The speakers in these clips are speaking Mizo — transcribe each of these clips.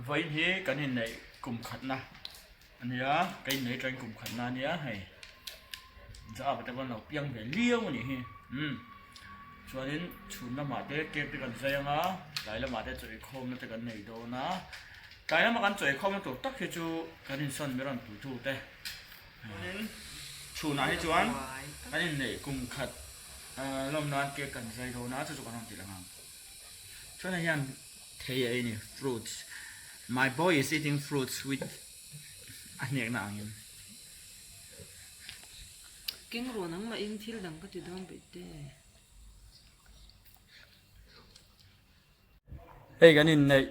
Vawiin hi kan inneih kum khatna a nia, ka inneih atangin kum khatna a nia hei Joab te pawh an lo piang ve liau a nih hi umm chuanin chhun lamah te cake te kan zai ang a tlai lamah te chaw inkhawmna te kan nei dawn a tlai lama kan chaw inkhawmna tur tak hi chu kan insawn mi rawn puitu te chuanin chhunah hi chuan kan inneih kum khat lawm nan cake kan zai dawn a chu chu kan rawn ti lang ang chuan hei hian thei a ei a ni fruits my boy is eating fruits with a hnekna angin. Keng rawh nangmah in thil dang ka ti dawn beh te. Hei kan inneih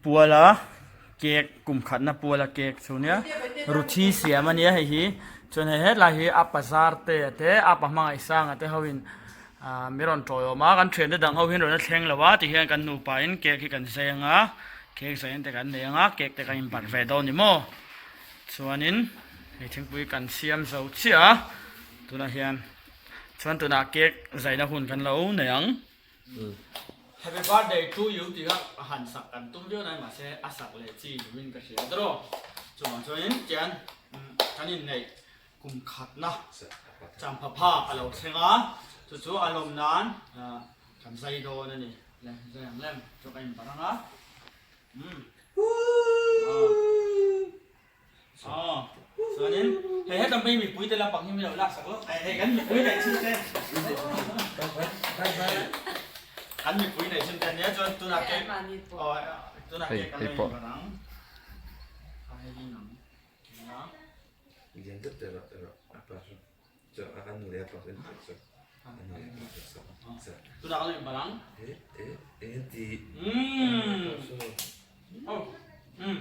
pual a cake kum khatna pual a cake chu nia ruthi siam a nia hei hi chuan hei hetlai hi a bazar te a te a pa hmangaih sanga te ho in ah mi rawn tawiawm a kan thiante dang ho hi an rawn la thleng lo a tihian kan nupa in cake hi kan zai ang a cake zai te kan nei ang a cake te kan inbarh ve dawn ni maw chuanin hei thingpui kan siam zo chiah a tunah hian chuan tunah cake zaina hun kan lo nei ang. Happy birthday to you tih kha han sak kan tum viau nai mahse a sak leh chi duhin ka hria tawh chuvang chuanin tian kan inneih kum khatna champha phak a lo thleng a chu chu a lawm nan kan zai dawn a ni le zai ang lem chu ka inbarh ang a umm. Aw chuanin hei heta mai mipui te lampang hi min lo laksak lawk hei kan mipui neih chhun te kan mipui neih chhun te ania chuan tunah ke aw tunah ke kan lo inbar ang a hei hi ang tunah kan lo inbar ang umm umm.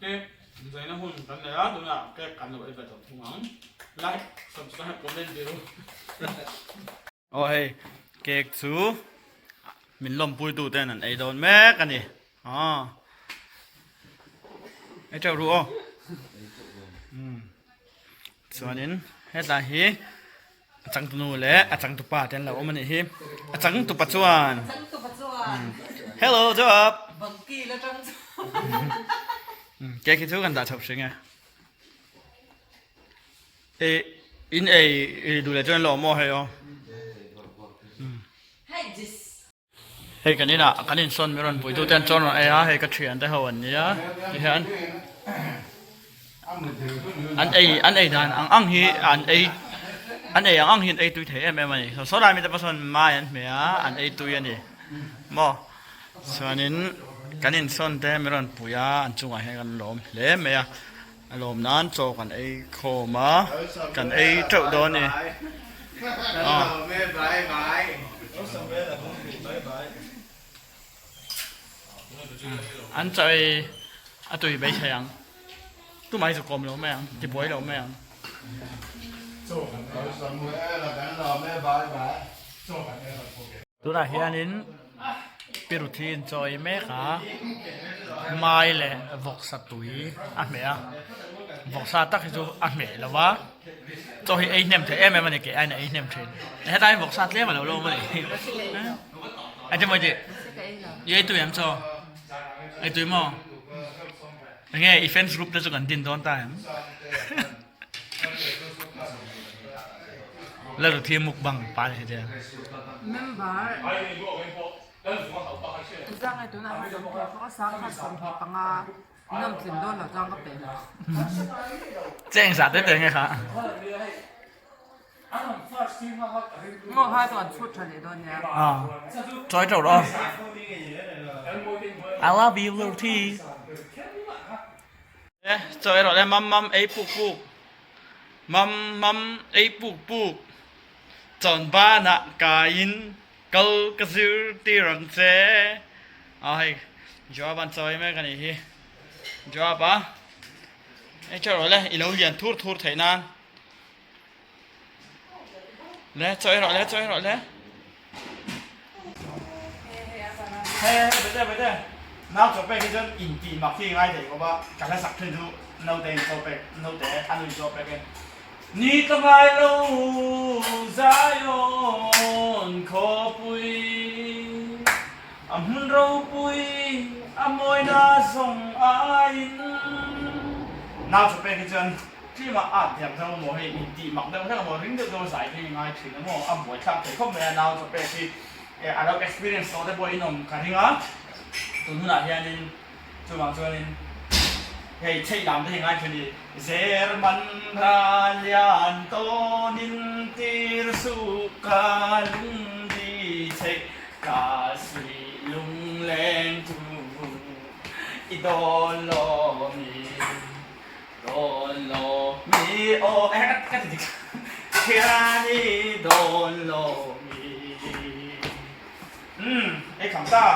Cake zaina hun kan nei a, tunah cake kan lo ei ve tawh thung ang. Like, subscribe, comment ti ru. Aw hei cake chu min lawmpui tu ten an ei dawn mek a ni. Aw ei teuh ru aw. Chuanin hetlai hi A changtunu leh a changtupa te an lo awm a nih hi. A changtupa chuan Hello Joab! Cake hi chu kan dah chhoh hring e. E in ei duh leh chuan an lo awm aw hei aw. Hei kan inah kan insawn mi rawn puitu te an chawn rawn ei a hei ka thian te ho an nia tihian an ei an ei dan ang ang hi an ei an ei ang ang hi an ei tui thei em em a ni saw lai mite pawh sawn mai an hmeh a an ei tui a ni maw chuanin kan insawn te mi rawn pui a an chungah hian kan lawm hle mai a. A lawm nan chaw kan ei khawm a, kan ei teuh dawn a ni. An chaw ei a tui mai thei ang, tumah hi chu kawm lo mai ang, ti buai lo mai ang. Tunah hianin Piruthi in chaw ei mek a, mai leh vawksa tui a hmeh a, vawksa tak hi chu a hmeh lo va, chaw hi ei hnem thei em em a ni kei aiin a ei hnem thin, hetlai hian vawksa tlem a lo la awm a ni, engtin maw i tih? I ei tui em chaw? Ei tui maw? Enge i fans group te chu kan din dawn ta em? Lalruthi mukbang pa ni te. Member Zangai tunah hian 25 35 nawm tlin dawn lo chuan ka pe. Cheng zah te te nge kha. Ngaw hai chu an chhut tha leh dawn nia. Ah, chawi teuh rawh. I love you Lalruthi. E chaw erawh le mam mam ei puk puk mam mam ei puk puk chawn banah kaiin kal ka zir tir ang che a hei Joab an chawi mek a nih hi Joab a ei chaw erawh le i lo lian thur thur theih nan le chaw erawh le chaw erawh le. Hei hei bete bete nau chaw pek hi chuan intih mak hi ngai thei khawp a ka hla sak thin chu naute in chaw pek naute a nui chaw pek e ni ka ngai lo Zion khawpui. A hmun ropui a mawina zawng aiin. Nau tha pek hi chuan tlima at diam deuh amaw hei intih mak deuh hlek amaw ring deuh deuh a zai hi ngai thin amaw a buaithlak thei khawp mai a nau tha pek hi a lo experience tawh te pawh in awm ka ring a tun hunah hianin chuvang chuanin hei chheih lam te hi ngai thin i Zerman ral lian tawnin tir suh ka lungdi chheih ka suih lungleng chu i dawn lo mi dawn lo mi aw eh ka ti dik thian i dawn lo mi umm ei kham ta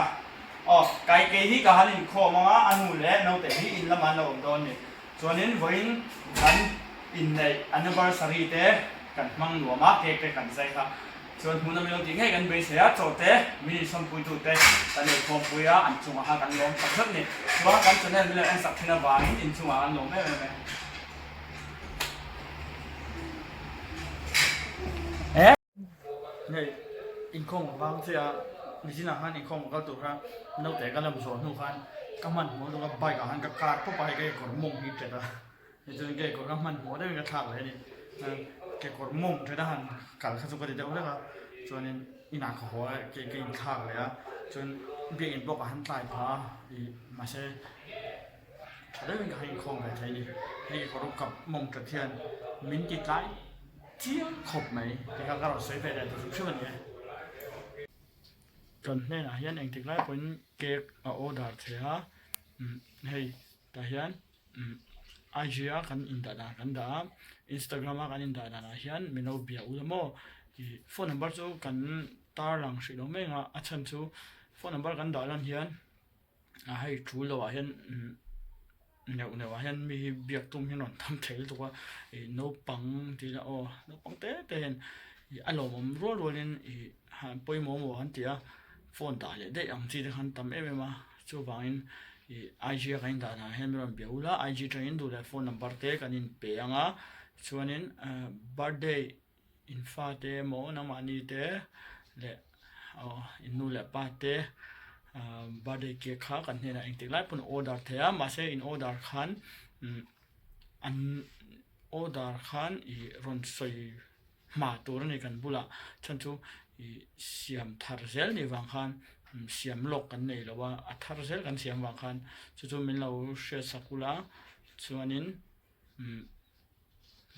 aw kai kei hi ka han inkhawm anga a nu leh naute hi in lamah an lo awm dawn ni chuanin vawiin kan inneih anniversary te kan hmang nuam a cake te kan zai kha. Chuan hmun a min lo tih ngei kan beisei a, chaw te, min insawmpuitu te kan eikhawmpui a, an chungah kha kan lawm tak zet a ni. Chuan kan channel min lo en sak thin avangin inchungah kan lawm em em e. Hei inkhawm ka vang chiah a, nichinah khan inkhawm ka kal tur khan naute ka lam zawh hnu khan ka hmanhmawh lutuk a, bike ah khan ka car pawp a, hei ka kekawr mawng hi ṭet a. Tichuan kekawr ka hmanhmawh deuhin ka thlak leh a ni. Kekawr mawng ṭhen a han kal kha chu ka ti deuh hlek a, chuanin inah ka haw a, ke ka inthlak leh a, chuan biakinn pawh ka han tlai phah a, ih mahse ṭha deuhin ka han inkhawm ve thei a ni. Hei kekawr kap mawng ṭhat hian min ti tlai chiang khawp mai tih kha ka rawn sawi ve leh ta hrim hrim a ni e. Kan hnenah hian engtik lai pawhin cake a order thei a, hei tah hian. IG a kan indah dan kan dah a Instagram a kan indah danah hian min lo bia ula maw ih phone number chu kan tar lang hrih lo mai ang a a chhan chu phone number kan dah lan hian a hei tul loh ah hian neuh neuh ah hian mi hi biak tum hi an rawn tam thei lutuk a ih naupang tih ila aw naupang te te hian ih a lawmawm rual rual in ih pawimawh maw an ti a phone dah leh daih ang chi te khan tam em em a. Chuvangin ih IG a kan indah danah hian min rawn bia ula, IG atangin duh leh phone number te kan inpe ang a, chuanin birthday in fate emaw nangmahni te leh aw in nu leh pa te birthday cake kha kan hnenah engtik lai pawn order thei a, mahse in order khan an order khan ih rawn sawi. Hma tur a ni kan bulah chhan chu ih siam thar zel nih vang khan siam lawk kan nei lo a, a thar zel kan siam vang khan chu chu min lo hriat sak ula chuanin umm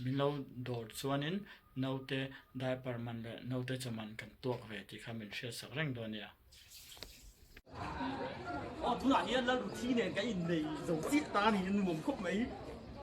min lo dawr chuanin naute diaper man leh naute chaw man kan tuak ve tih kha min hriat sak reng dawn a nia. Aw tunah hian Lalruthi nen kan innei zo chiah ta niin nuam khawp mai.